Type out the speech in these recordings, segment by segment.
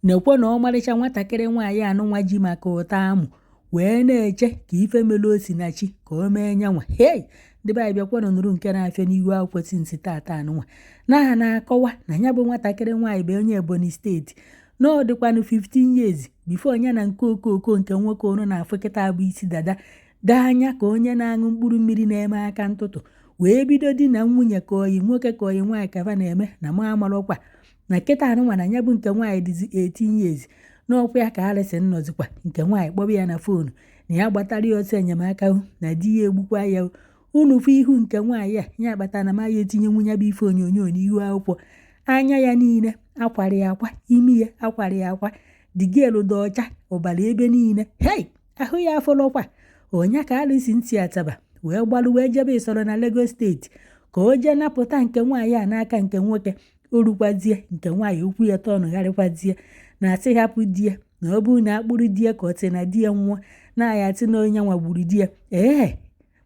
Nekwe na ọmarịcha nwatakịrị nwaanyị anụnwa ji maka ụtọ amụ wee na-eche ka ife melu Osinachi ka o mee nyanwa. Hei, ndị be anyị, bịakwanụ nụrụ nke na-afịa n'ihu akwụkwọ since tata anụnwa na na-akọwa na ya bụ nwatakịrị nwaanyị bụ onye Ebonyi Steeti, na ọ dịkwanụ 15 years before ya na nke okooko nke nwoke ụnụ na-afụ kịta bụ isi dada daa anya ka onye na-aṅụ mkpụrụ mmiri na-eme aka ntụtụ wee bido di na nwunye, ka oyi nwoke ka oyi nwaanyị kafa na-eme na ma amarọkwa na kịta anụnwa na ya bụ nke nwaanyị dịzi 18 years. N'ọkwa ya ka Alison nọzikwa, nke nwaanyị kpọba ya na phone na ya gbatara ya ọsọ enyemaka hụ na di ya egbukwa ya. Unu fụ ihu nke nwaanyị a, ya kpatara na ma ya etinye nwunye bụ ife onyonyo n'ihu akwụkwọ. Anya ya niile akwara ya akwa, imi ya akwara ya akwa, digelu dị ọcha, ọbara ebe niile. Hei, ahụ ya afọlọkwa. Onye ka Alison si Ataba wee gbalụ wee jebe Ịsọrọ na Lagos Steeti ka o jee napụta nke nwaanyị a n'aka nke nwoke. O rukwazie, nke nwaanyị okwu ya tọnụgharịkwazie na asị hapụ di ya, na ọ bụrụ na akpụrụ di ya ka ọ sị na di ya nwụọ na ya atị na onye nwa gburu di ya. Ee,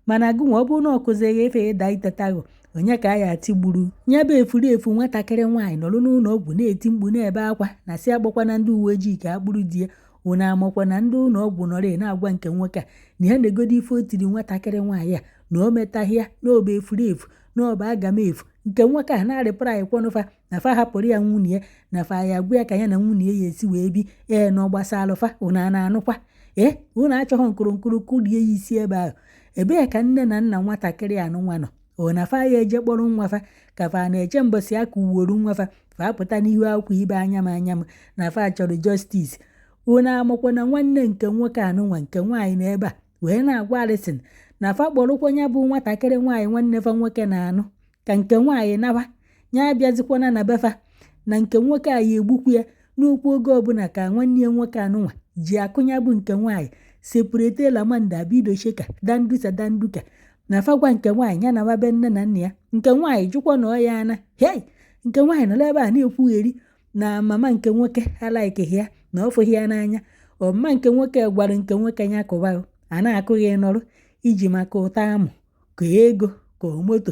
mana gụnwa, ọ bụrụ na ọ kụzighị ife ịda itetahụ, onye ka a ya ati gburu ya bụ efuru efu nwatakịrị nwaanyị nọrọ n'ụlọ ọgwụ na-eti mkpu, na-ebe akwa na sị akpọkwana ndị uwe ojii ka akpụrụ di ya. Unu amakwa na ndị ụlọ ọgwụ nọrọ na-agwa nke nwoke a na ya na-egodo ife o tiri nwatakịrị nwaanyị a, na o metaghị ya, na ọba efuru efu, na ọba agam efu. Nke nwoke a na-arịpụrụ anyị kwọnụfa na fa hapụrụ ya nwunye ya, na fa ya agwa ya ka ya na nwunye ya esi wee bi. Ee, na ọ gbasara fa. Unu a na-anụkwa? Ee, unu achọghị nkụrụnkụrụ kụrie ya isi ebe ahụ. Ebee ka nne na nna nwatakịrị anụnwa nọ? Ọ na fa ya eje kpọrọ nwa fa, ka fa na-eche mbọsị aka uworu nwa fa, fa pụta n'ihu akwụkwọ ibe anya m anya m na fa chọrọ justice? Unu amakwa na nwanne nke nwoke anụnwa nke nwaanyị na ebe a wee na-agwa Alison na fa kpọrọkwa ya bụ nwatakịrị nwaanyị nwanne fa nwoke na-anụ, ka nke nwaanyị nawa, ya abịazikwana na befa, na nke nwoke a ya egbukwu ya n'okwu oge ọbụla ka nwanne ya nwoke anụnwa ji akụnya bụ nke nwaanyị separate lamanda bido sheka dandusa danduka, na fagwa nke nwaanyị ya na be nne na nna ya. Nke nwaanyị jụkwa na ọ ya ana. Hei, nke nwaanyị nọrọ ebe a na-ekwugheri na mama nke nwoke alikeghị ya, na ọ fụghị ya n'anya. Ọmma nke nwoke gwara nke nwoke ya kụba a na-akụghị nọrọ iji maka ụtọ amụ ka ego ka ọ moto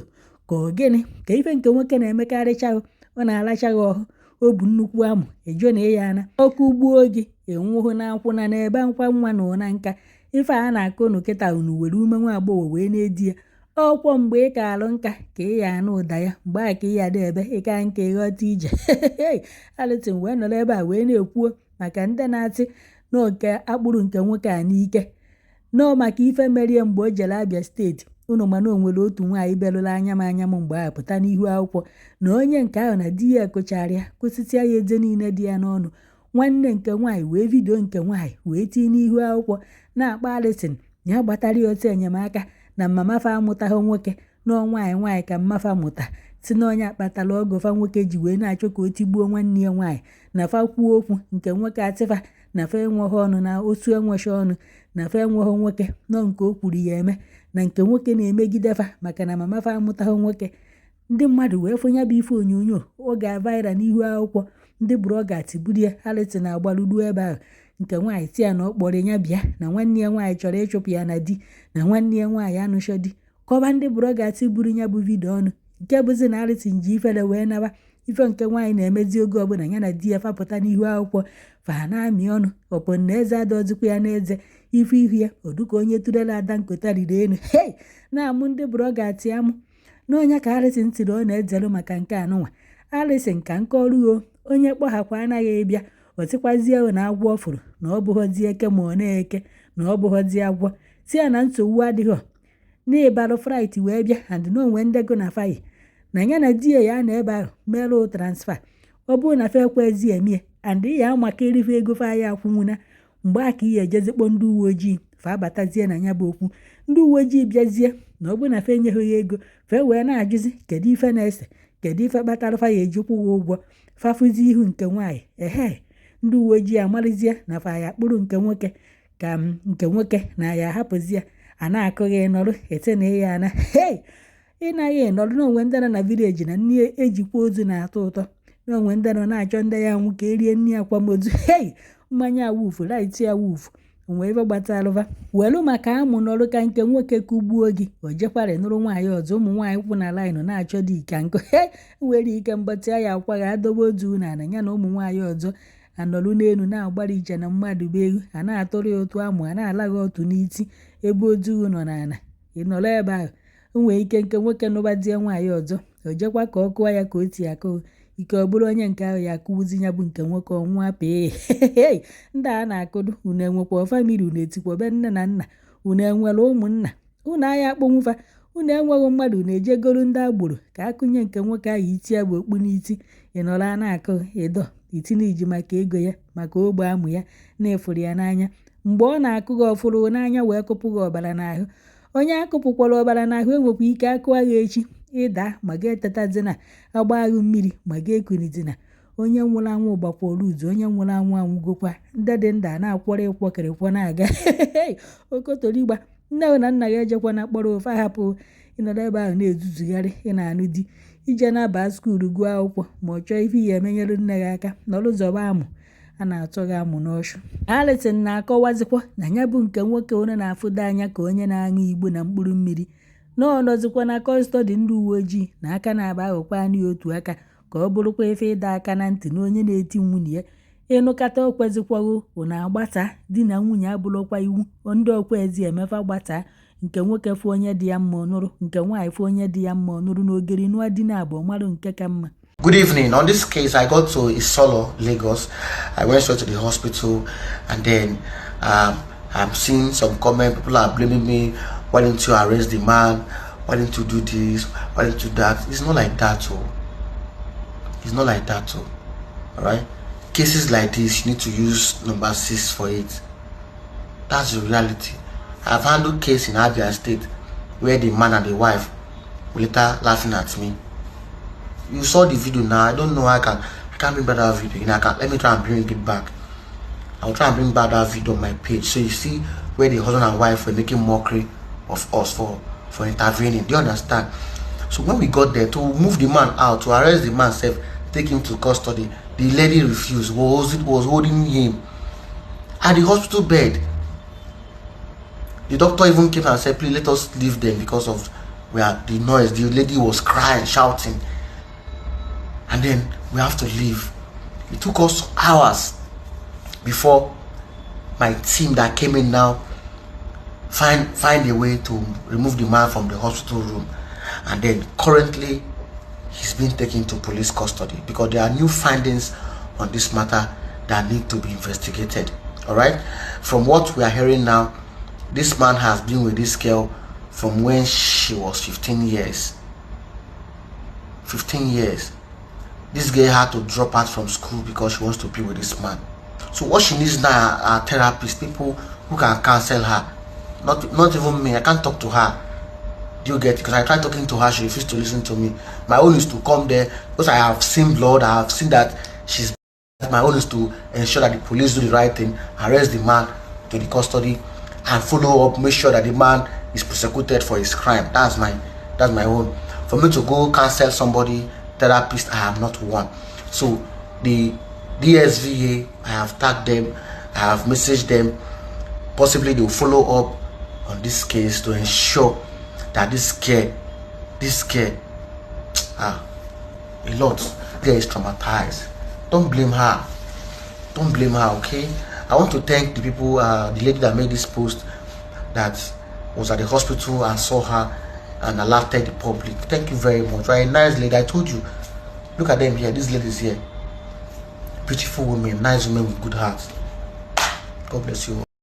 ka ọ gịnị ka ife nke nwoke na-emekarịcha. Ọ na-alacha gị ọhụ, o bu nnukwu amụ ejo na ịya ana ọkụ gbuo gị, enwụhụ na nkwụna na ebe nkwa nwa na ụna nka. Ife a na-akụ unu kịta, unu were ume nwa agbọghọ wee na-edi ya ọkwọ. Mgbe ị ka alụ nka ka ị ya anụ ụda ya, mgbe a ka ị ya dị ebe ị ka nka ịghọta ije. Alison wee nọrọ ebe a wee na-ekwuo maka ndị na-asị na oke akpụrụ nke nwoke a n'ike nọọ maka ife merie mgbe o jere Abia Steeti. Unu mana o nwere otu nwaanyị bịarụrụ anya m anya m mgbe ahụ pụta n'ihu akwụkwọ na onye nke ahụ na di ya kụchara ya, kụsịsịa ya eze niile dị ya n'ọnụ. Nwanne nke nwaanyị wee video nke nwaanyị wee tinye n'ihu akwụkwọ na-akpọ Alison ya gbatara ya otu enyemaka na mama fa amụtaghị nwoke, nọọ nwaanyị nwaanyị ka mmafa mụta, si na onye akpatara ọgụ fa nwoke ji wee na-achọ ka o tigbuo nwanne ya nwaanyị, na fa kwuo okwu nke nwoke atịfa na fa enweghị ọnụ, na osu enweghị ọnụ, na fa enweghị nwoke nọ nke o kwuru ya eme, na nke nwoke na-emegide fa maka na mama fa amụtaghị nwoke. Ndị mmadụ wee fụ ya bụ ife onyonyo ọ ga-viral n'ihu akwụkwọ. Ndị bloggers buru ya. Alison agbalụruo ebe ahụ, nke nwaanyị si ya na ọ kpọrọ ya bịa na nwanne ya nwaanyị chọrọ ịchụpụ ya na di, na nwanne ya nwaanyị anụsọ di. Kọba ndị bloggers buru ya bụ video ọnụ, nke bụzi na Alison ji ifere wee naba. Ife nke nwaanyị na-emezi oge ọbụla ya na di ya fapụta n'ihu akwụkwọ, fa na-amị ọnụ ọpụ na eze adọzikwa ya n'eze ife ihu ya oduka onye turela ada nkota riri elu. Hei, na-amụ ndị bloggers amụ n'ọnya ka Alison tiri ọ na-ezelu maka nke anụnwa. Alison ka nke ọrụ o onye kpọghakwa anaghị ịbịa ọ sịkwazie na agwọ ọ fụrụ na ọ bụghọzi eke, ma ọ na-eke na ọ bụghọzi agwọ, si ya na nsogbu adịghọ n'ịbalụ flight wee bịa and na onwe ndego na fayi na ya na di ya na ebe ahụ merụ transfer. Ọ bụrụ na fa ekwezi emie and ya amaka erife ego fa ya akwụnwuna, mgbe a ka ihe ejezikpọ ndị uwe ojii fa abatazie na ya bụ okwu. Ndị uwe ojii bịazie na ọ bụrụ na fa enyeghị ya ego, fe wee na-ajụzi kedu ife na-ese, kedu ife kpatara fa ya eji kwụghị ụgwọ. Fafụzi ihu nke nwaanyị, ehe, ndị uwe ojii amarịzie na fa ya akpụrụ nke nwoke ka m nke nwoke na ya ahapụzi ya. A na-akụghị nọrụ ete na ịya ana. Hei, ị naghị nọrụ n'onwe ndị nọ na village na nni ejikwa ozu na-atọ ụtọ, n'onwe ndị nọ na-achọ ndị ya nwụ ka erie nni akwamozu. Hei, mmanya awufu right awufu onwe ebe gbatalụva welu maka amụ nọrụ ka nke nwoke kụgbuo gị, o jekwarị nụrụ nwaanyị ọzọ. Ụmụ nwaanyị kwụ na line na-achọ di ka nkụ. He, nwere ike mgbatị ya akwa ga adobe ozu na ana ya na ụmụ nwaanyị ọzọ. Anọrụ n'elu na-agbara iche na mmadụ bụ egwu a na-atụrụ ya ụtụ amụ, a na-ala gị ọtụ n'iti ebe odugu nọ n'ala. Ị nọrọ ebe ahụ, o nwere ike nke nwoke nụbazie nwaanyị ọzọ, o jekwa ka ọ kụọ ya ka o si akụ ike, ọ bụrụ onye nke ahụ ya akụwuzi ya bụ nke nwoke ọnwụa pee. Ndị a na-akụdu unu enwekwa family, unu etikwabe nne na nna, unu enwere ụmụnna, unu agha akpọnwụfa, unu enweghị mmadụ, unu ejegoro ndị agboro ka akụnye nke nwoke ahụ iti ya bụ okpu n'iti. Ị nọrọ a na-akụ ịdọ itinye iji maka ego ya, maka ogbe amụ ya na ịfụrụ ya n'anya. Mgbe ọ na-akụ gị ọfụrụ n'anya wee kụpụ gị ọbara n'ahụ, onye akụpụkwara ọbara n'ahụ enwekwa ike akụọ gị echi ịda ma ga etetazina, agba agụ mmiri ma ga ekunizina. Onye nwụrụ anwụ gbakwara uzu, onye nwụrụ anwụ anwụgokwa. Ndị dị ndụ a na-akwọrọ ịkwọkịrịkwọ na-aga okotorigba. Nne na nna ya ejekwana kpọrọ ofe ahapụ ịnọrọ ebe ahụ na-ezuzugharị. Ị na-anụ di ije na-aba school, gụọ akwụkwọ, ma ọ chọọ ife ihe emenyere nne gị aka, nọrọ zọba amụ a na-atọ gị amụ n'ọchụ. Alison na-akọwazikwa na ya bụ nke nwoke onye na-afụdo anya ka onye na-aṅụ igbo na mkpụrụ mmiri, na ọ nọzikwa na custody ndị uwe ojii na aka na-aba aghọkwa ya otu aka ka ọ bụrụkwa ife ịdọ aka na ntị na onye na-eti nwunye ya ịnụkata okwezikwago ụna agbata di na nwunye abụrụkwa iwu ndị ọkwa ezi emefa gbata. Nke nwoke fụ onye dị ya mma ọnụrụ, nke nwaanyị fụ onye dị ya mma ọnụrụ, na ogeri nụa di na abụọ marụ nke ka mma. Good evening. On this case, I got to Isolo, Lagos. I went straight to the hospital, and then I'm seeing some comment. People are blaming me. Why didn't you arrest the man? Why didn't you do this? Why didn't you do that? It's not like that, oh. It's not like that, oh. All right. Cases like this, you need to use number 6 for it. That's the reality. I've handled case in Abia State where the man and the wife were later laughing at me. You saw the video now. I don't know. I can't bring back that video. You know, I can, let me try and bring it back. I'll try and bring back that video on my page, so you see where the husband and wife were making mockery of us for intervening. Do you understand? So when we got there to move the man out, to arrest the man self, take him to custody, the lady refused. Was holding him at the hospital bed. The doctor even came and said, "Please let us leave them because of where the noise." The lady was crying, shouting, and then we have to leave. It took us hours before my team that came in now find a way to remove the man from the hospital room, and then currently he's been taken to police custody because there are new findings on this matter that need to be investigated. All right, from what we are hearing now, this man has been with this girl from when she was 15 years. 15 years. This girl had to drop out from school because she wants to be with this man. So what she needs now are therapists, people who can counsel her. Not even me. I can't talk to her. Do you get it? Because I tried talking to her, she refused to listen to me. My own is to come there because I have seen blood. I have seen that she's. My own is to ensure that the police do the right thing, arrest the man to the custody, and follow up, make sure that the man is prosecuted for his crime. That's my own. For me to go counsel somebody, therapist, I am not one. So the DSVA, I have tagged them, I have messaged them. Possibly they will follow up on this case to ensure that this care, a lot, girl is traumatized. Don't blame her. Don't blame her, okay? I want to thank the people, the lady that made this post that was at the hospital and saw her and alerted the public. Thank you very much. You are a nice lady. I told you. Look at them here. These ladies here. Beautiful women, nice women with good hearts. God bless you all.